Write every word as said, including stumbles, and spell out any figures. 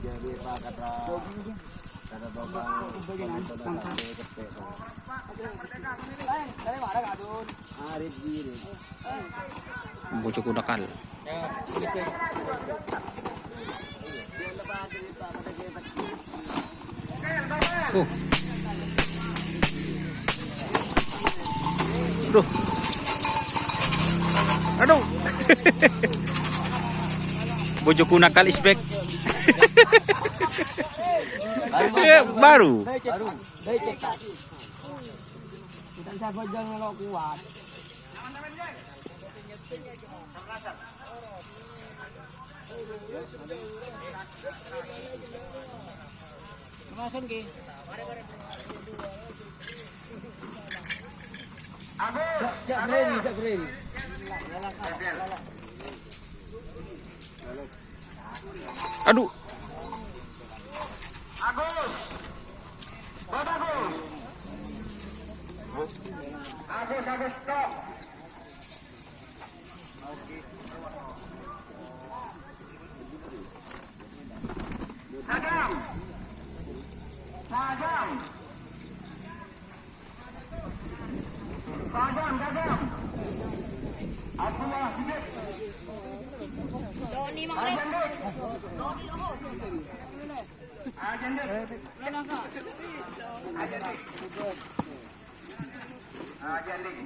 Bojo Kunakal. Oh. Aduh. Aduh. Bojo Kunakal is back. Eh, baru. Baru. Baru. Kita bisa bojong lo kuat. Langsung ki. Jak, jak, berani, jak, berani. Aduh. Agus. Buat Agus. Agus, Agus, stop. Sajam. Sajam. Sajam, sajam. Abdullah Siddiq. Doni Mangres. Doni Loho. Ajan, Dik. Ajan, Dik.